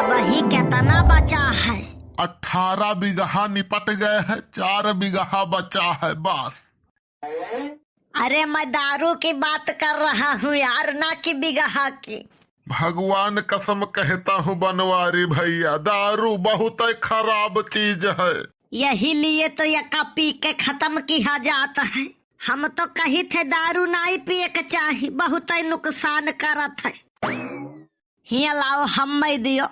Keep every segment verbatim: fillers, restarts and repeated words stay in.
वही कितना बचा है? अठारह बीघा निपट गए हैं, चार बीघा बचा है बस। अरे, मैं दारू की बात कर रहा हूँ यार, ना कि बीघा की। भगवान कसम कहता हूँ बनवारी भैया, दारू बहुत खराब चीज है। यही लिए तो यका पी के खतम किया जात है। हम तो कही थे दारू नाई पिए के चाही, बहुत नुकसान करत है। हियाँ लाओ, हम मैं दियो।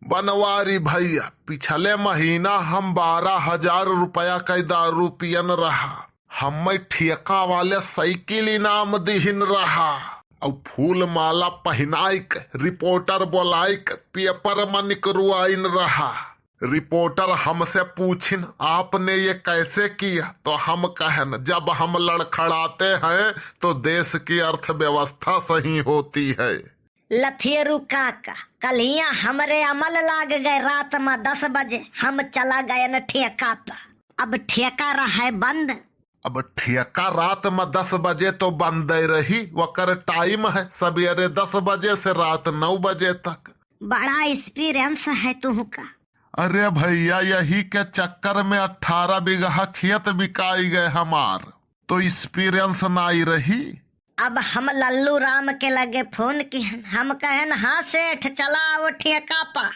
बनवारी भैया, पिछले महीना हम बारह हजार रुपया कै दारू पियन रहा। हम्मै ठेका वाले साइकिल इनाम दिहिन रहा, अउ फूल माला पहिनाइक, रिपोर्टर बोलाइक, पेपर म निकरुआइन रहा। रिपोर्टर हमसे पूछिन, "आपने ये कैसे किया?" तो हम कहन, "जब हम लड़खड़ाते हैं, तो देश की अर्थव्यवस्था सही होती है।" लथेरू काका, कल्हियाँ हमरे अमल लाग गए, रात म दस बजे हम चला गयन ठेका प। अब ठेका रहै बंद। अब ठेका रात म दस बजे तो बंदै रही, वकर टाइम है सबेरे दस बजे से रात नौ बजे तक। बड़ा एक्सपीरियंस है तुहका। अरे भैया, यही के चक्कर में अठारह बीघा खेत बिकाई गए हमार, तो एक्सपीरियंस नाई रही। अब हम लल्लू राम के लगे फोन किहन, हम कहन, "हाँ सेठ, चला आओ ठेका पा।"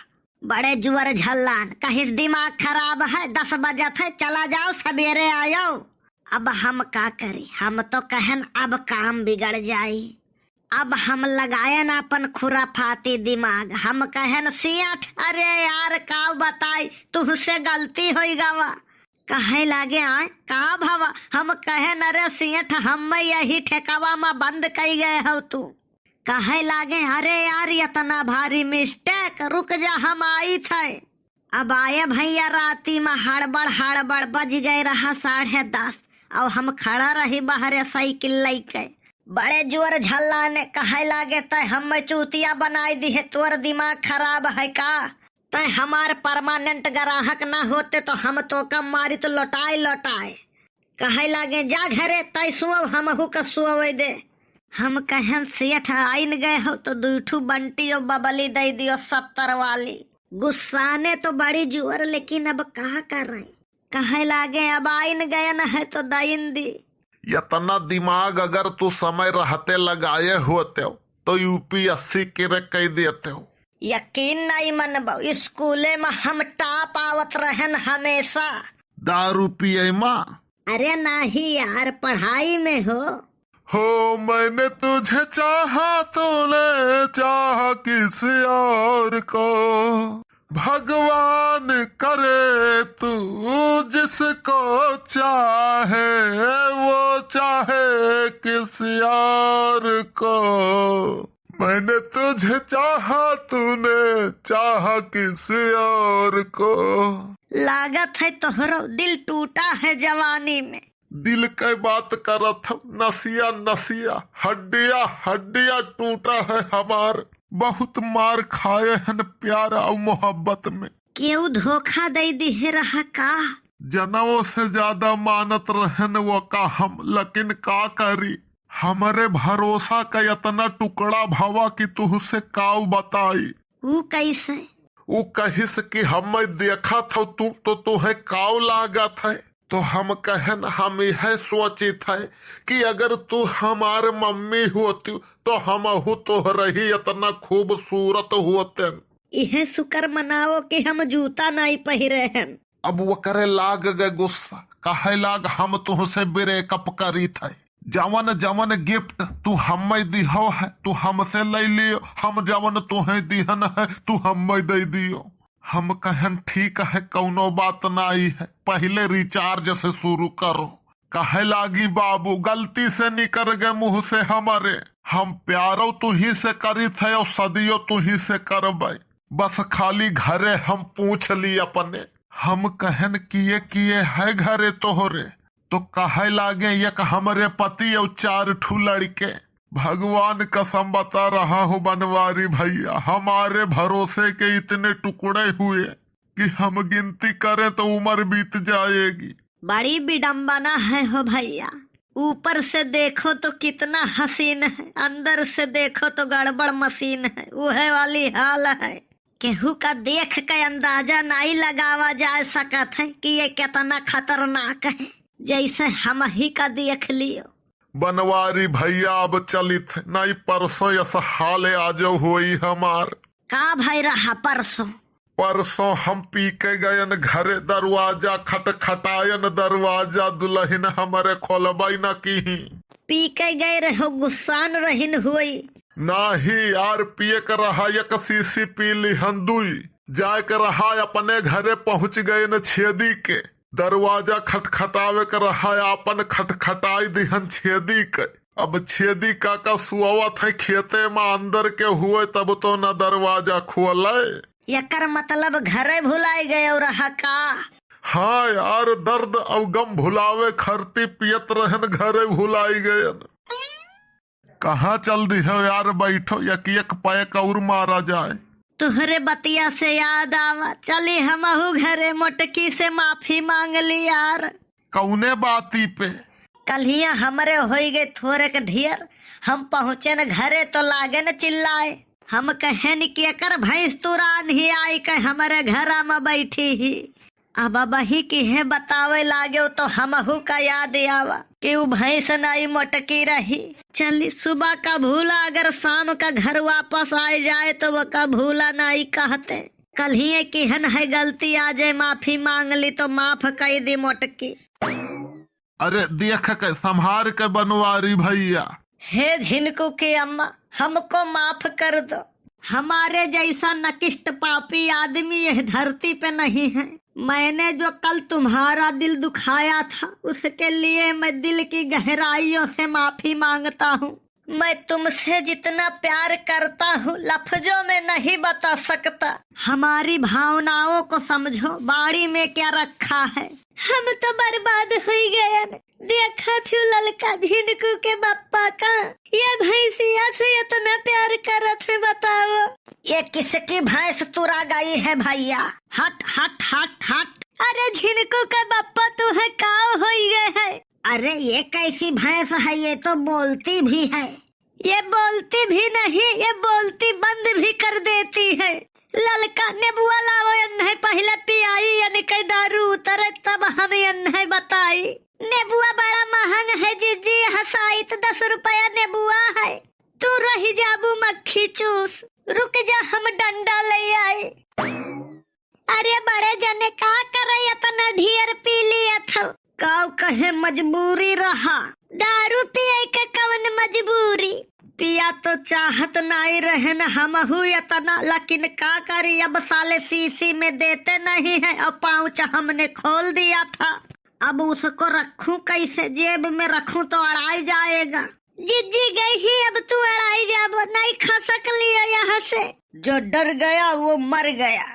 बड़े जुअर झल्लान, कहिस, "दिमाग खराब है, दस बजत है, चला जाओ, सबेरे आयो।" अब हम का करी, हम तो कहन, "अब काम बिगड़ जाई।" अब हम लगायन अपन खुराफाती दिमाग, हम कहन, "सेठ, अरे यार, का बताई, तुहसे गलती होई गवा।" कहै लागे, "आय, का भवा?" हम कहन, "अरे सेठ, हम यही ठेकावा म बंद कई गए हौ तू।" कहै लागे, "अरे यार, इतना भारी मिस्टेक, रुक जा, हम आई थे।" अब आए भैया, राती म हड़बड़ हड़बड़ बज गए रहा साढ़े दस, अउ हम खड़ा रही बहरे साइकिल लइके। बड़े जोर झल्लाने, कहै लागे, "तै हम्मै चूतिया बनाई दिहे, तोर दिमाग खराब है का? तै हमार परमानेंट ग्राहक ना होते तो हम तोका मारित लोटाए लोटाए।" कहै लागे, "जा घरे, तै सुअव, हमहू का सुअवै दे।" हम कहन, "सेठ आइन गए हो तो दुइ ठू बंटी अउ बबली दै दियो सत्तर वाली।" गुस्साने तो बड़ी जोर, लेकिन अब का करै? कहै लागे, "अब आइन गयन है तो दइन दी।" इतना दिमाग अगर तू समय रहते लगाए होते हो, तो यूपीएससी crack कई देते हो। यकीन नाई मनबो, स्कूले म हम टॉप आवत रहन हमेशा। दारू पिए मा? अरे नाही यार, पढ़ाई में हो। हो मैंने तुझे चाहा, तूने चाहा किसी और को। भगवान करे तू जिसको चाहे, वो चाहे किसी और को। मैंने तुझे चाहा, तूने चाहा किसी और को। लागत है तोहरो दिल टूटा है जवानी में। दिल के बात करत हम, नसिया नसिया, हड्डिया हड्डिया टूटा है हमार। बहुत मार खाए हन प्यार अउ मोहब्बत में। केहू धोखा दे दिहे रहा का? जनवों से ज्यादा मानत रहन वो का हम, लेकिन का करी, हमरे भरोसा का इतना टुकड़ा भवा कि तुहसे काउ बताई। ऊ कैसे? ऊ कहिस कि हम्मै देखत हौ तू तो तुहे काउ लागत है। तो हम कहन, हम यह सोचित है कि अगर तू हमार मम्मी होती तो हमहू तोहरही इतना खूबसूरत होतेन। इहे शुक्र मनाओ कि हम जूता नाई पहिरे हन। अब वकरे लाग गए गुस्सा, कहै लाग, "हम तुहसे ब्रेकअप करीत है। जवन जवन गिफ्ट तू हम्मै दिहो है, तू हमसे लै लियो, हम जवन तुहे दिहन है, तू हम्मै दै दियो।" हम कहन, "ठीक है, कौनो बात नाई है, पहिले रिचार्ज से शुरू करो।" कहै लागी, "बाबू, गलती से निकर गए मुँह से हमरे, हम प्यारो तुही से करीत है और सदियो तुही से करबै, बस खाली घरे हम पूछ ली अपने।" हम कहन, "किए किए है घरे तोहरे?" तो कहै लागे, "एक हमरे पति और चार ठू लड़के।" भगवान कसम बता रहा हूँ बनवारी भैया, हमारे भरोसे के इतने टुकड़े हुए कि हम गिनती करें तो उम्र बीत जाएगी। बड़ी विडम्बना है हो भैया। ऊपर से देखो तो कितना हसीन है, अंदर से देखो तो गड़बड़ मशीन है। उहे वाली हाल है। केहू का देख के अंदाजा नाई लगावा जा सकत है कि ये कितना खतरनाक है, जैसे हम ही का देख लियो। बनवारी भैया, अब चलित है, नाई परसों यस हाल आजो होई हमार। का भई रहा परसों? परसों हम पी के गयन घरे, दरवाजा खटखटायन, दरवाजा दुलहिन हमरे खोलबई न किहीं। पी के गए रहो, गुस्सान रहिन होई। नाही यार, पिए के रहा एक सीसी, पी लिहन दुई। जाए के रहा अपने घरे, पहुँच गयन छेदी के। दरवाजा खटखटावे के रहा, आपन खटखटाई दिहन छेदी के। अब छेदी काका सुआवत है खेते मा, अंदर के हुए तब तो न दरवाजा खोले। एकर मतलब घरे भुलाई गए रहा का? हाँ यार, दर्द अउ गम भुलावे खरती पियत रहन, घरे भुलाई गयन। कहाँ चल दिहो यार, बैठो, एक एक पैक और मारा जाए। तुहरे बतिया से याद आवा, चली हमहू घरे, मोटकी से माफी मांग ली यार। कौने बाती पे? कल्हिया हमरे होई गए थोरेक ढेर, हम पहुँचेन घरे तो लागेन चिल्लाए। हम कहेन कि एकर भैंस तुरान ही आई के हमरे घरा में बैठी ही। अब अबही किहे बतावे लागेउ तो हमहू का याद आवा कि उ भैंस नाई मोटकी रही। चली सुबह का भूला अगर शाम का घर वापस आए जाए तो वो का भूला नाई कहते। कल्हिये किहन है गलती, आजे माफी मांग ली तो माफ कई दी मोटकी। अरे देख के संभार के बनवारी भैया। हे झिनकू के अम्मा, हमको माफ कर दो। हमारे जैसा नकिष्ट पापी आदमी यह धरती पे नहीं है। मैंने जो कल तुम्हारा दिल दुखाया था, उसके लिए मैं दिल की गहराइयों से माफी मांगता हूँ। मैं तुमसे जितना प्यार करता हूँ, लफ्जों में नहीं बता सकता। हमारी भावनाओं को समझो, बाड़ी में क्या रखा है। हम तो बर्बाद हुई गयन। देखत हूँ ललका झिनकू के बप्पा का, ये भैंसिया से इतना प्यार करत है, बताओ। ये किसकी भैंस तुरा गई है भैया? हट, हट, हट, हट। अरे झिनकू के बप्पा, तू है का होई गए है? अरे ये कैसी भैंस है, ये तो बोलती भी है। ये बोलती भी नहीं, ये बोलती बंद भी कर देती है। ललका नेबुआ लावो, एन्हे पहिले पियाई, एनके दारू उतरे तब हम एन्हे बताई। नेबुआ बड़ा महंग है जिज्जी, हसाइत दस रुपया नेबुआ है। तू रहि जाबू मक्खी चूस, रुक जा हम डंडा ले आई। अरे बड़े जने का करे, इतना ढेर पी लियत हो। काव कहे मजबूरी रहा। दारू पिए के कवन मजबूरी? पिया तो चाहत नाई रहन हमहू इतना, लेकिन का करी, अब साले सीसी में देते नहीं है और पाउच हमने खोल दिया था। अब उसको रखूं कैसे, जेब में रखूं तो अड़ाई जाएगा। जिज्जी गई ही, अब तू अड़ाई जाबो, नहीं खसक लियो यहाँ से। जो डर गया वो मर गया।